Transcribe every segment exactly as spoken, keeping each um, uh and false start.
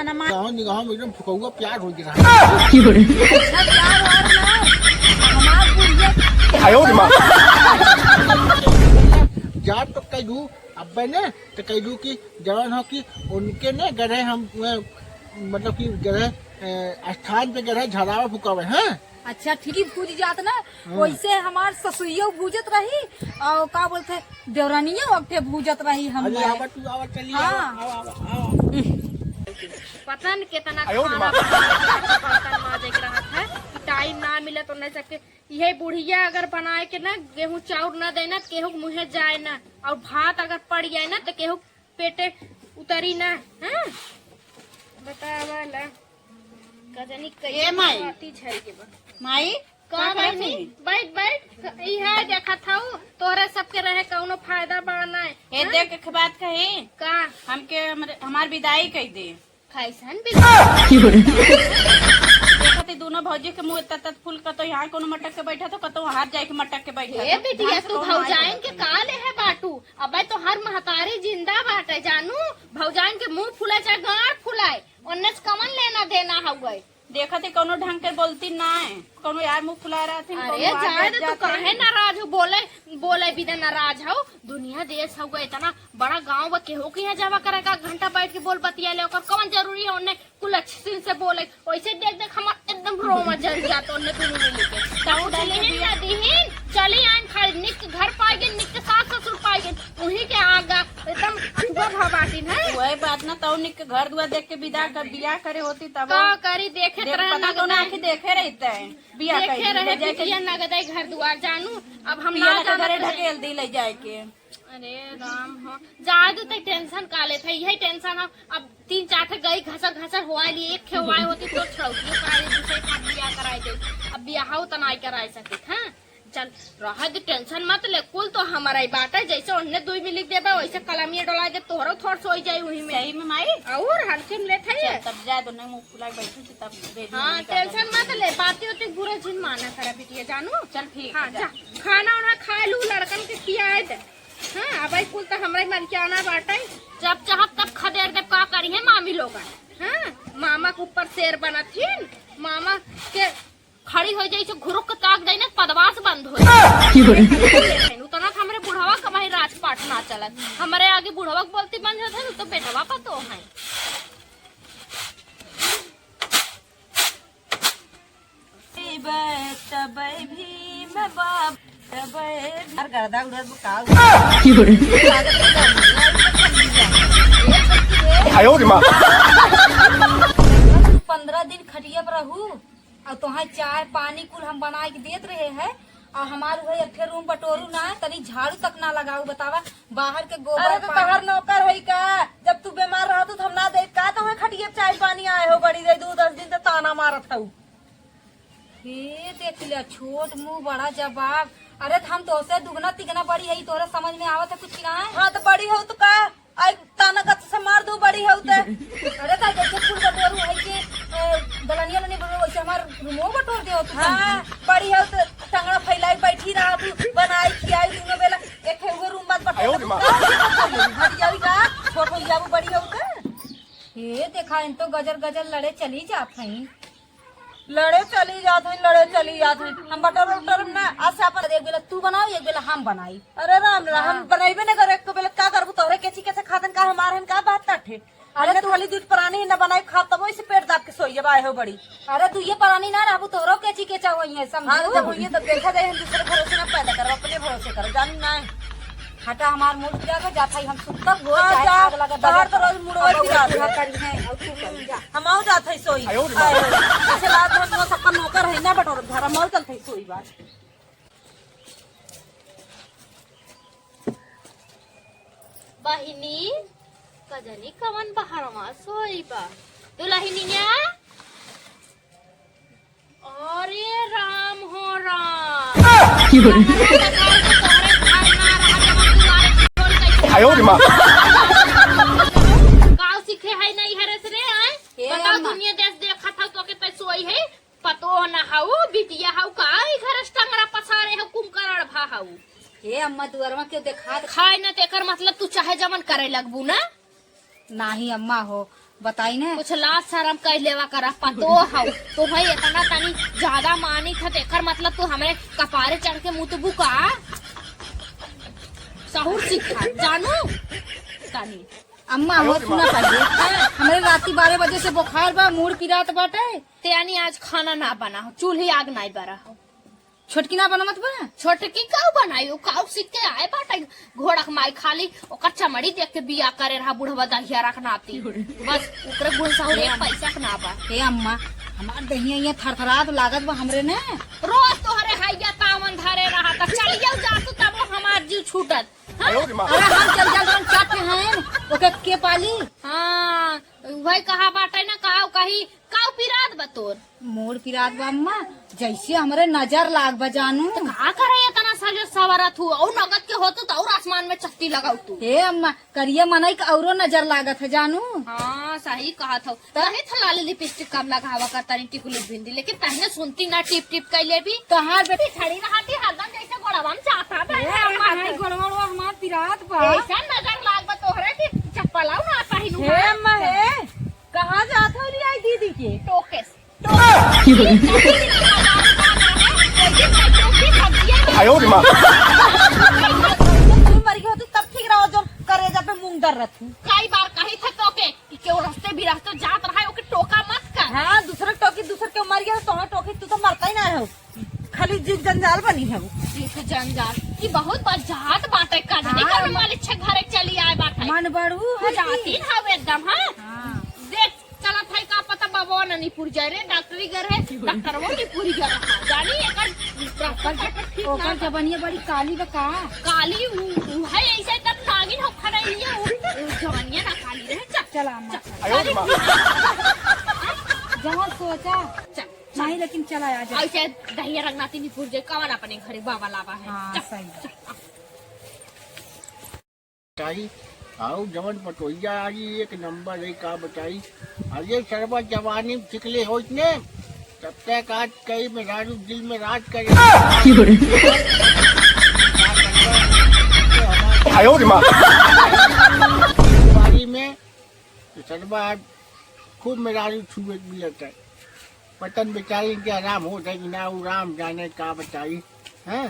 निगाहों, निगाहों में एकदम फुकौआ प्यार हो गया। अच्छा, प्यार और ना, हमार बुढ़िया। आयो रे माँ। जाब तो कह दू, अब्बे ने तो कह दू कि जवान हो कि उनके ने गढ़े हम, अ, मतलब कि गढ़े, अ, स्थान पे गढ़े झड़ावा फुकावे, हाँ? अच्छा, ठीक भूज जात ना, हाँ। वैसे हमार ससुइयो भूजत रही, और का बोलते, देवरानियो अबके भूजत रही हम अरे, लोग। आवा तू, आवा, चली, हाँ। आवा, आवा, आवा, आवा। पता न कितना आयो रे खाना माँ। बनावे के, बर्तन माजे के रहत है, कि टाइम ना मिले तो नहीं सबके। यही बुढ़िया अगर बनाए के ना, गेहूं चाउर ना देना, तो केहू के मुँहे जाए ना, और भात अगर पड़ जाए ना, तो केहू पेटे उतरी ना, हाँ? बतावा ला। का जानी ए कैसे माई। बाती झर के बा। माई, का का करत बहिनी? हई? बैठ, बैठ। इहे देखत हऊ, तोहरे सबके रहे कौनो फायदा बा ना। ए, हाँ? देख, एक बात कही? का? हमके, हमरे, हमार विदाई कई दे। कैसन विदाई? देखत ही दोनों भौजी के मुंह तत फूल, कतो यहाँ कोनो मटक के बैठा तो कतो वहां जाके मटक के बैठा ए तो। बिटिया, ढंग से तू कौनो माई भौजाइन के बोलत का ले है बाटू? अबे तो हर महतारी जिंदा बाटे जानू, भौजाइन के मुंह फुलाए चाहे गांड फुलाए, ओन्ने से कवन लेना देना हउए। देखत ही कौनो ढंग के बोलती ना है, कौनो यार मुंह फुला रहा थी, अरे कौनो आगे जाए दे, तू जाते काहे हैं। नाराज हो? बोले, बोले बिना नाराज हो? दुनिया देश हउए, इतना बड़ा गांव बा, केहू के यहाँ जावा करे का घंटा बैठ के बोल बतिया ले, ओकर कौन जरूरी है ओन्ने कुल अच्छे से बोले, वैसे देख देख हमार एकदम रोवा जल जात ओन्ने दुनू मिली के। तब उठलिन ना दिहिन, चली आइन खाली निक घर पाई गइन, निक सास ससुर पाई गइन, उही के आगा एकदम अथुआ भा बाटिन है। वही बात ना, तौ निक घर दुआर देख के विदा कर, बियाह करे होती तब। का करी, देखे देख, तरह पता तो ना लगता है। आँखी देखे रहते हैं, बियाह देखे कर दी, रहे ले जाके बिटिया नगदे घर दुआर जानू, अब हम पिया ना ना जानत करे रहे। ढकेल दी ले जाए के। अरे राम हो, जाए दे, तै टेंशन का लेत है, यही टेंशन है। अब तीन चार ठे गई घसर घसर होआ ली, एक ठे होआए होती तो छौटियो कराए, दूसरे का बियाह कराए दे। अब बियाह तो नाई कराए सकित, हाँ? चल, रह दे, टेंशन मत ले, कुल तो हमारा ही बात है, जैसे ओन्ने दुई में लिख देबे, वैसे कलमिया डोलाए दे, तोहरो थोड़ सोई जाई उही में। सही में माई? और हल्के में लेत है चल, ये। तब जाए दो, नहीं मुंह फुला के बैठी थी, तब दे दी, हाँ, नहीं टेंशन करना। मत ले, बातें उतें बुरा जिन माना करा बिटिया जानू। चल ठीक हाँ, है, जा। जा। खाना उना खा लू, लड़कन के खियाए दे। हाँ, अब ई कुल त हमरा ही मलिकाना बाटे। जब चाहब तब खदेड़ देब, का करिहे मामी लोगन। हाँ, मामा के ऊपर शेर बनत हिन, मामा के खड़ी होइ जाई, से घुरुक के ताक देई ना, पदवास बंद होइ जाई। की बोले? उतना त हमरे बुढ़वा कमाई राजपाट ना चलत, हमरे आगे बुढ़वा के बोलती बंद होत है, तो बेटवा पतो है। तबै भीम बाप, तबै हर गर्दा उड़त बा का। की बोले? आयो रे माँ। पन्द्रह दिन खटिया पर रहू, और तोहार चाय पानी कुल हम बनाए के देत रहे हैं, और हमार उहे एक ठे रूम बटोरू ना, तनी झाड़ू तक ना लगाऊ। बतावा, बाहर के गोबर अरे तो पानी। तोहर नौकर है का? जब तू बीमार रहतू तो हम ना देत का? तोहे खटिया पे चाय पानी आए हो बड़ी रे, दू दस दिन से ताना मारत हऊ। हे देख लिया, छोट मुंह बड़ा जवाब। अरे तो हम तोसे दुगना तिगना बड़ी है, तोहरा समझ में आवत है कुछ कि ना? हाँ तो बड़ी हो तो का? आई ताना कत से मार दू बड़ी हो ते। अरे तो जैसे फूल बटोरू है कि, ए, दलनिया लनी बटोरू, वैसे हमार रूमो बटोर दे हो तू। हाँ, बड़ी हो तो टंगड़ा फैलाई बैठी रहा तू, बनाई खियाई दोनों बेला, एक है वो रूम मत बटोर। आयो रे माँ। हट जाई का? छोट हो जाबू बड़ी हो ते। हे देखा, इन तो गजर गजर लड़े चली जात हई। लड़े चली जात हई, लड़े चली जात हई। हम बटोर उटोर ना, आज से अपन एक बेला तू बनाओ, एक बेला हम बनाई। अरे राम राम, हाँ। हम बनइबे न करे, एक बेला का करबू, तोहरे केची केसे खातन का हमार हन का बात काटे? अरे अरे तू खाली दूध प्राणी न बनाई खाब, तब वैसे पेट दाब के सोई जब आए हो बड़ी। अरे तू ये प्राणी ना रहबू, तोहरो केची केचा होई है, समझू? हाँ, जब होई है तब देखा जाए, हम दूसरे भरोसे ना पैदा करब, अपने भरोसे करब, जानू ना। हटा, हमार मूड पिरा के जात हई, हम सुतब हो, हाँ, चाहे जा, आग लगा, तोहार दबा तो रोज मूडवा अब पिरात बउआ है। करी है, और तू करी जा। हम आऊ जात हई सोई। आयो रे बाप। आयो। ऐसे रात भर तो सबका नौकर है ना बटोर, घर हम आऊ चलत हई सोई बात। बहिनी, का जानी कवन बहरवा सोई बा। दुलहिनिया, अरे राम हो राम। की बोले? आयो रे माँ। गाँव सीखे है नहीं हरे से रे, आए? ए बताओ, अम्मा। दुनिया देश देखत हऊ, तोके तै सोई है, पतो न हऊ, बिटिया हऊ का, ई घर से टंगरा पसारे हऊ, कुंभकर्ण भा हऊ। हे अम्मा, दुअरवा क्यों देखा दे? खाए न, तेकर मतलब तू चाहे जवन करे लगबू ना। नाही अम्मा हो, बताई ना। कुछ लाज शरम कइ लेवा करा, पतोह हउ। तोहइ एतना तनी ज्यादा मानित ह, तेकर मतलब तू हमरे कपारे चढ़ के मुतबू का? सहूर सीखा, जानू? तनी। अम्मा, हो सुना पहिले। हमरे राती बारह बजे से बुखार बा, मूड़ पिरात बाटे। ते यानी आज खाना ना बना हो, चूल्ही आग नाई बरा हो। छोटकी ना बनमत बा? छोटकी काऊ बनाई, उ काऊ सीख के आए बाटे। घोड़क माई खाली ओकर चमड़ी देख के बिया करे रहा बुढ़वा दहिया रख नाती। बस ओकरे गुण सहूर एक पैसा के ना बा। हे अम्मा, हमार दहिया इहाँ थरथरात लागत बा हमरे ने। रोज तोहरे हैया तावन धरे रहा, त चलियो जातू तब हमार जीव छूटत। हाँ? अरे हम चल जाब, जौन चाटे हैं, ओके के पाली? हाँ, वही कहा बाटे ना, काऊ कही, काऊ पिरात बा तोर? मूड़ पिरात बा अम्मा, जैसे हमरे नजर लाग बा जानू। तो का करे एतना सजत सवरत हू? और नगद के होतू तो और आसमान में चक्की लगाऊ तू। हे अम्मा, करिया मनई के औरो नजर लागत है जानू। हाँ, सही कहत हौ। त? तहे तो लाली लिपस्टिक कम लगावा करतानी, टिकुली बिंदी, लेकिन तहने सुनती ना, टिप टिप कइ लेबी। तोहार बेटी खड़ी रहती हरदम जैसे गोड़वा में चाहता बा। ए अम्मा, हाय गोड़वा हमार पिरात बा। ऐसा नजर लाग बा तोहरे कि चप्पल ना पहिनू। हे अम्मा, हे, कहाँ जात हो रे आई दीदी के? टोके से। आयो रे माँ। तू मर गई होती तब ठीक रहो, जो करेजा पे मूंग दर रहती। कई बार कही थे तोके कि केहू रस्ते बिरस्ते जात रहा है, ओके टोका मत कर। हाँ, दूसरे टोकी, दूसरे के मर गया तो तोहरा टोकी, तू तो मरता ही ना हो, खाली जीव जंजाल बनी है। जीव के जंजाल, ये बहुत बार जात बाटे का, हाँ, नहीं कर मन वाले छे घरे चली आए बाटे। मन बढ़ू है जाती ना हो एकदम, हाँ। हाँ। देख, चलत है का पता बाबा ना निपुर जाए रे, डॉक्टरी घर है, डॉक्टर वो निपुर गया। जानी एकर ओकर, ठीक ओकर ना। जबनिया बड़ी काली बा का? काली उ, उ है ऐसे एकदम नागिन हो खड़ा है ये, उ, उ जबनिया ना काली रहे। चल, चल अम्मा। चल। आयो रे माँ। जहाँ सोचा। चल, चल। नहीं, लेकिन चला आ जा। ऐसे दहिया रंगनाथी निपुर जाए, कवन अपने घरे बाबा लावा है। हाँ, चल, सही बात। चल। बताई, आउ जवन पटोहिया आई एक नंबर है, का बताई। अरे सरवा जवानी में छिकले होइत ने, तब तक आज कई मेहरारू दिल में राज करे। आयो रे माँ। बारी में तो सरवा आज खूब मेहरारू छुए के मिलत है। पतन बेचारी के आराम होत है कि ना, उ राम जाने का बताई, हैं?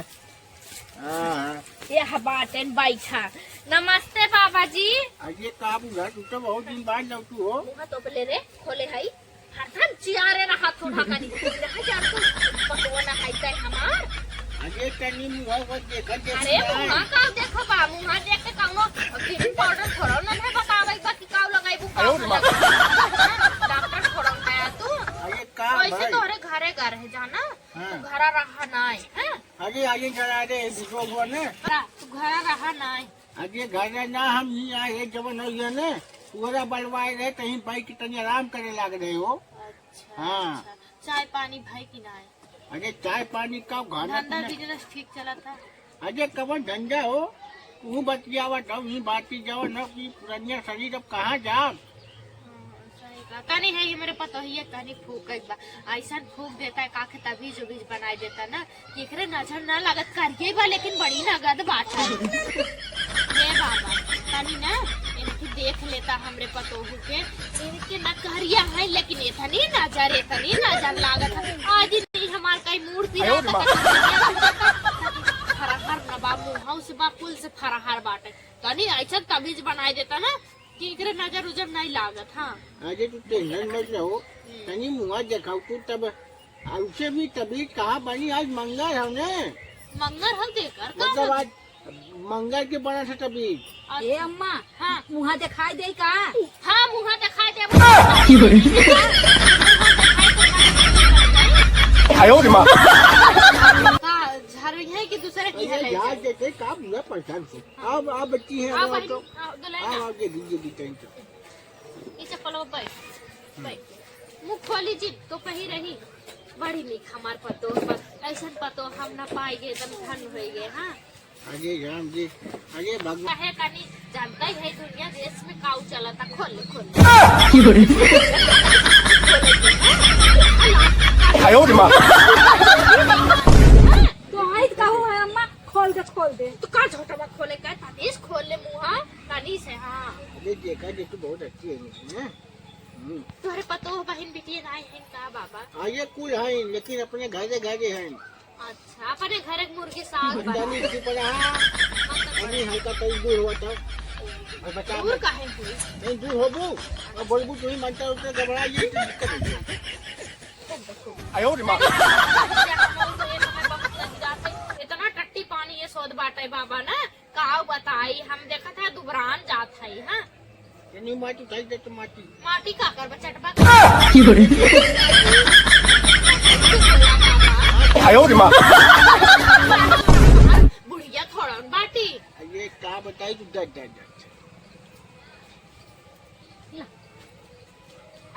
हाँ, हाँ। यह बाटेन बैठा। नमस्ते बाबा जी। अरे का बुढ़ा, तू तो बहुत दिन बाद लौटू हो। मुँह तो ले रे, खोले हई। हरदम चियारे रहा थोड़ा कनी। रहा जा तू, पतोह ना है तै हमार। अरे तनी मुँह वो देखा, देखा अरे ना। मुँह का देखो बा, मुँह देख के कौनो क्रीम पाउडर थोड़ा ना है बतावे बा कि काऊ लगाई बु, काऊ ना लगाई। हाँ, डॉक्टर थोड़ा ना है तू। अरे का वैसे भाई? तोहरे घरे घर है जाना, हाँ। तू घरा रहा नाई, हैं? अरे, आगे चला दे, दूसरो घर ने। रा, तू घरा रहा नाई। अरे, घर ना, हम ही आए हैं, जवन हो ये ने, पूरा बलवाए रहे, कहीं भाई की तनी आराम करे लाग रहे हो। अच्छा, हाँ। अच्छा। चाय पानी भाई की ना है? अरे, चाय पानी का, खाना धंधा पीना। बिजनेस ठीक चला था? अरे, कवन धंधा हो? तू बतियावत हो, ही बात की जवन हो कि पुरनिया शरीर अब कहाँ जाब? हाँ, सही बात। तनी है, ये मेरे पतोहिए तनी फूकत बा। ऐसन फूक देता है, काखे तबीज उबीज बनाई देता ना, कि एकरे नजर ना लागत, करिए बा, लेकिन बड़ी नगद बात है। ये बाबा, तनी ना, इनकी देख लेता हमरे पतोहू के, इनके ना करिया है, लेकिन इतनी नजर, इतनी नजर लागत है। आज ही नहीं हमार कहीं मूड़ पिरात है, फरहर न बा, मुहाऊ से बा, कुल से फरहर बाटे। तनी ऐसन तबीज बनाई देता ना, कि एकरे नजर उजर नहीं लागत, हाँ। अरे तू टेंशन मत रहो, हम्म। तनी मुँह देखाऊ तू तब, आ उसे भी तबीज कहाँ बनी, आज मंगर है ने। मंगर हम देकर का मतलब बनी? आज मंगर के बना था तबीज। अच्छा। ए अम्मा, हाँ। मुँह देखाई दे का? हाँ, मुँह देखाई दे। आयो रे माँ। का झाड़ू है कि दूसरे की है अरे ले यार, जाए? देखे का बुरा परेशान से। अब, अब बच्ची है, आ, अब बहिनी, तो, आ, दुल्हन अब, आ। अब ये भी, ये भी टेंशन। ये चप्पल बैठ, बैठ। मुँह खोली जी, तो कहीं रही। बड़ी नीक हमार पतोह, पर ऐसन पतोह हम ना पाई गए, एकदम धन होई गए, हाँ। अरे राम जी, अरे भगवान। कहे कानी जानता ही है दुनिया देश में काऊ चला था, खोल ले, खोल ले। आयो रे माँ। तो आई कहूँ है अम्मा, खोल दे, खोल दे। तो का झोटवा खोले का, तनीस खोल ले मुँहा, तनीस है, हाँ। अरे देखा जे तू बहुत अच्छी है, नहीं है? तो बहिन बिटिया नाई हैं का बाबा? हाँ, ये कुल हैं, लेकिन अपने घरे घरे हैं। अच्छा, अपने घरे के मुर्गी साग बना। तनी चुप रहा, तनी हल्का तनी दूर हुआ था। और बचा दूर मत। काहे हुई? नहीं, दूर होबू। अब बोलबू, तू ही मानता, उसने घबरा, ये तो दिक्कत है। आयो रे माँ। इतना टट्टी पानी ये सोद बाटे बाबा ना, काव बताई, हम देखत है दुबरान जात है, हाँ। तनी माटी उठाई दे तो माटी। माटी का करबा, चटबा? आयो रे माँ। बुढ़िया थोड़ा बाटी। ये का बताई तू, डर, डर, डर। ना।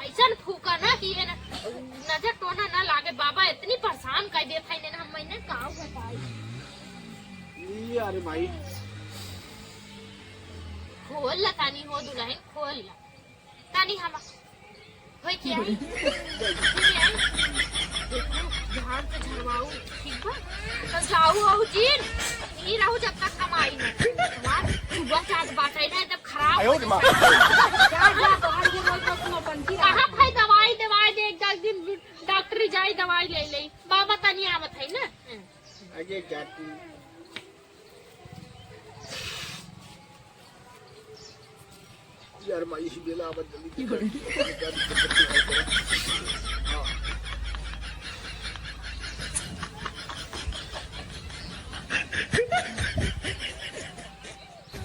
ऐसन फूका ना कि ये ना, नजर टोना ना लागे। बाबा इतनी परेशान कर देत है इन्हें, हम मैंने का बताई। ये अरे भाई। खोल ला तानी हो दुल्हन, खोल ला। तानी हम होई के आई? होई के आई? देखो, ध्यान से झरवाऊ, ठीक बा? तो जाऊ आऊ जीन, ई रहू जब तक कमाई न। हमार सुबह चाट बाटे ना, एकदम खराब आयो हो रे माँ। जाता। जा, जा, बाहर ये रोज रोज नौटंकी कहाँ रहा। भाई दवाई, दवाई दे, एक दस दिन डॉक्टरी जाई, दवाई ले ले। बाबा तनी आवत है ना। आगे जाती। यार, माई, इसी बेला आवत जल्दी से कर। हाँ।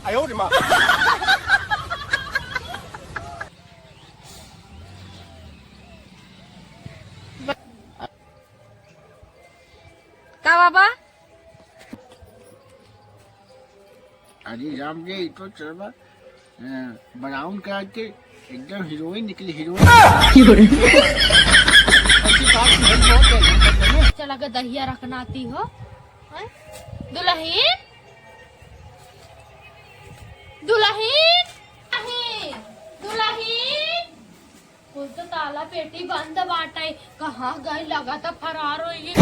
आयो रे माँ। का बाबा? अरे राम रे, ई तो चलबा, अ, brown कलर के एकदम हीरोइन निकली, हीरोइन। अच्छी बात नहीं, बहुत बढ़िया, बहुत बढ़िया। चला के दहिया रखना आती हो। हैं? दुल्हन? दुल्हन? दुल्हन? दुल्हन? कुल तो ताला पेटी बंद बाटे, कहाँ गई? लगा तो फरार होई।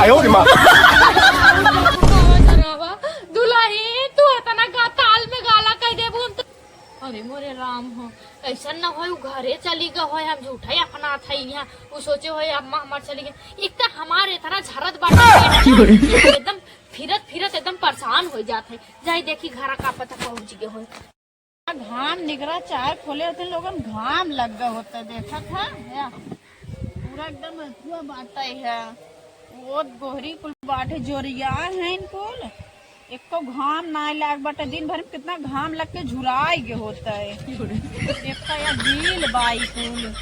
आयो रे माँ। दुल्हन, तू इतना गा-, ताल में गाला कह देबू हम तो। अरे मोरे राम हो, ऐसा न होय, उ घरे चली गए होय, हम झूठा ही अपना था यहाँ, उ सोचे होय अम्मा हमार चली गई। एक तो हमारे इतना झरत बाटे, एकदम फिरत फिरत एकदम परेशान हो जात है। जाई देखी घरा का पता पहुँच गए होय। घाम निकरा, चाय खोले होते लोगन, घाम लग गए होते, देखत है या? पूरा एकदम अथुआ बाटे है, वो गोहरी कुल बाटे, जोरिया है इन कुल, एको घाम नाय लाग बाटे। दिन भर में कितना घाम लग के झुराई गए होते है। देखा या गील बाई कुल।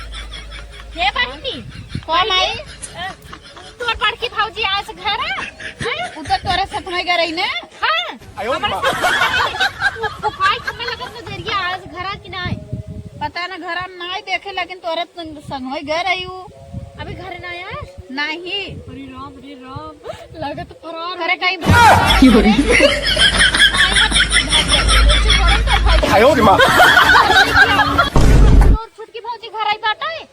हे बहिनी, कौन आई? अ, तोर बड़की भौजी आज घर है? हैं? उ तो तोरे साथ में गए रही ने। हाँ, आयो हमारे माँ। साथ में गए रही। उ फुफाई के हमें लगत नजरिया आज घर है कि नहीं? पता ना, घर में नहीं देखे, लेकिन तोरे संग में गए रही उ। अभी घर ना आया है? नहीं। अरे राम, अरे राम, लगत फरार अरे हो कहीं गया। आयो रे माँ। तोर छोटकी भौजी घर आई बाटे?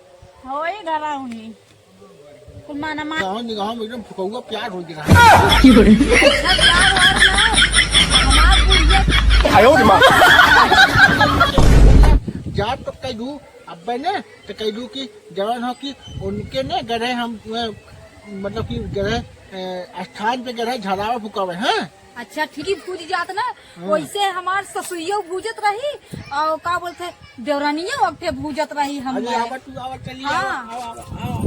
होई घर आऊंगी। कुल माना मा- गाँव निगाह में एकदम फुकौआ प्यार हो गया। अच्छा, प्यार वार ना, हमार बुढ़िया। आयो रे माँ। जात तो कह दू, अब्बे ने तो कह दू कि जवान हो कि उनके ने गढ़े हम, अ, मतलब कि गढ़े, अ, स्थान पे गढ़े झड़ावा फुकावे, हाँ? अच्छा, ठीक भूज जात ना, हाँ। वैसे हमार ससुइयो भूजत रही, और का बोलते, देवरानियो वक्ते भूजत रही हम अरे, लोग। आवा तू, आवा, चली, हाँ। आवा, आवा, आवा, आवा।